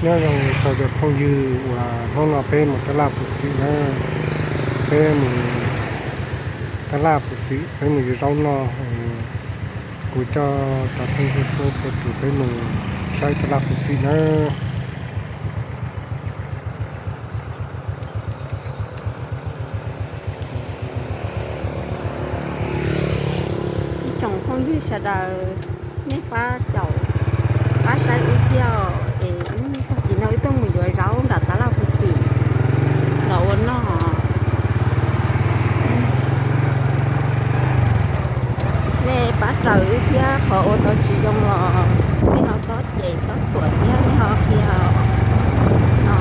Nyob zoo rau cov phooj ywg uas hnub no peb mus tab laj Phuv Xim na, peb mus tab laj Phuv Xim peb mus yuav zaub noj. Kuv coj cov phooj ywg tuaj peb mus saib tab laj Phuv Xim na. Ib tsoom phooj ywg sawv daws, nej pab caum pab saib wb thiab es tag kis no wb tuaj mus yuav zaub nram tab laj Phuv Xim los ua noj. Nej pab raws wb thiab, qhov ua tau tsis zoo los nej ho txhob cem txhob thuam thiab nej ho qhia no.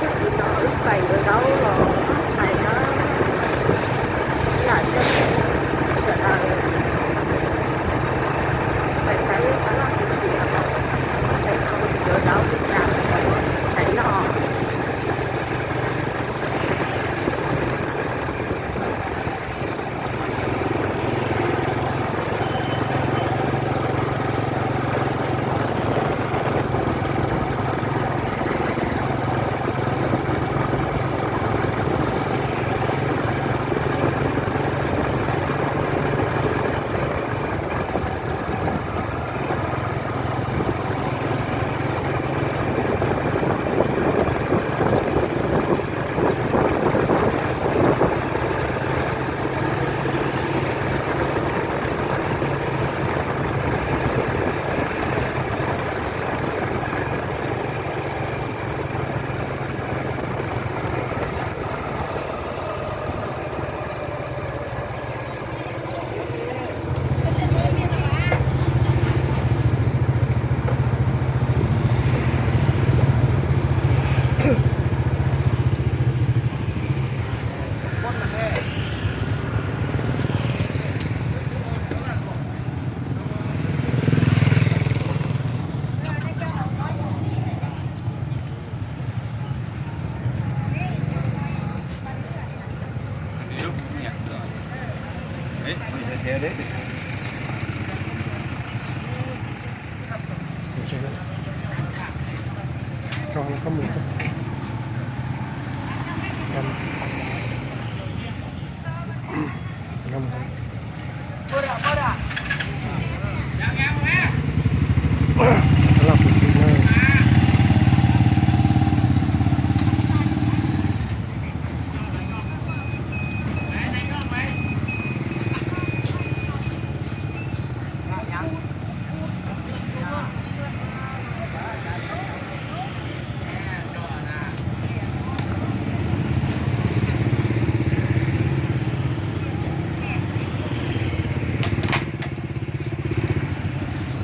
Tag kis no wb pais yuav zaub los noj tshais na, lam coj sawv daws pais saib tab laj Phuv Xim, saib yuav zaub li cas, tshais noj.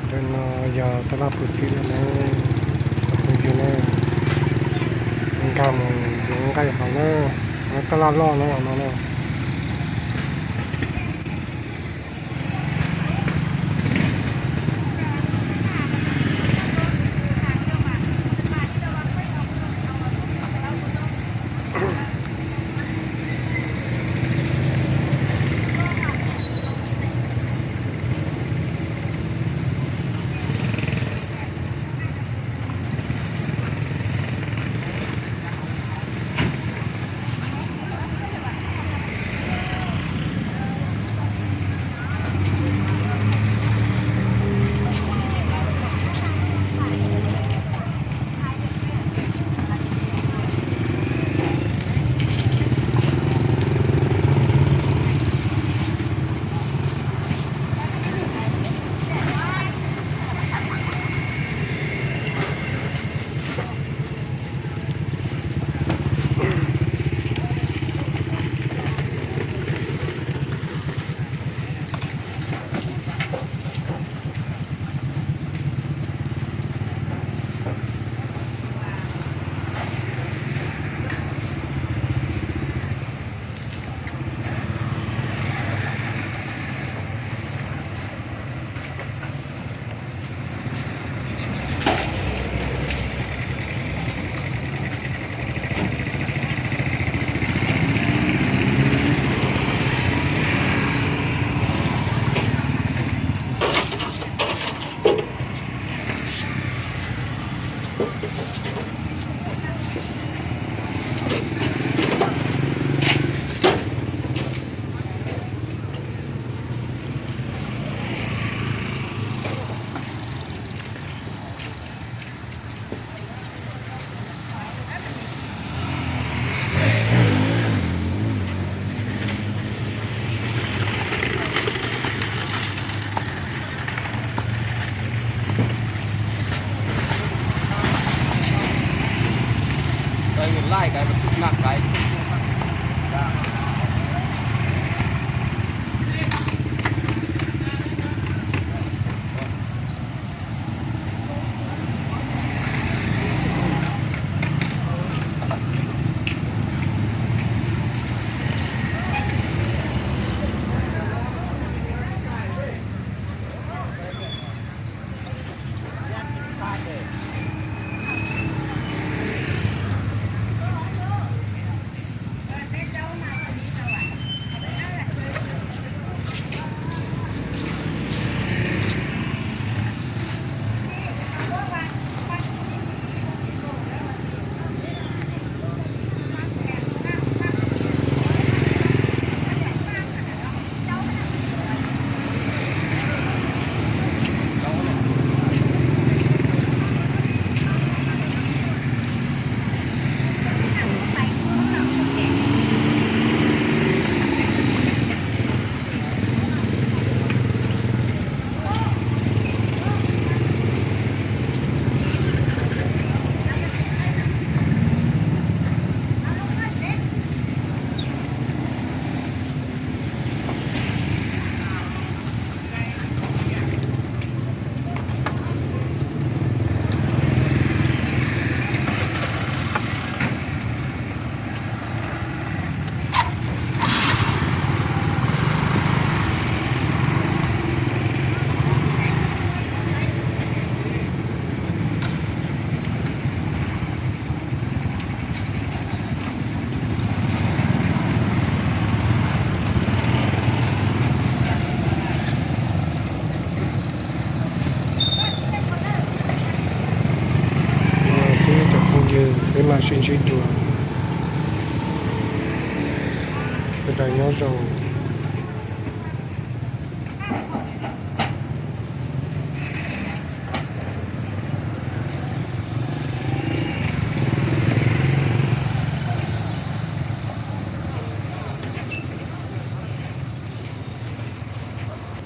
Ntawm no yog tab laj Phuv Xim lawm na, phooj ywg na, nkag mus yuav nqaij hauv na, tab laj loj na no na. Sawv daws nyob zoo.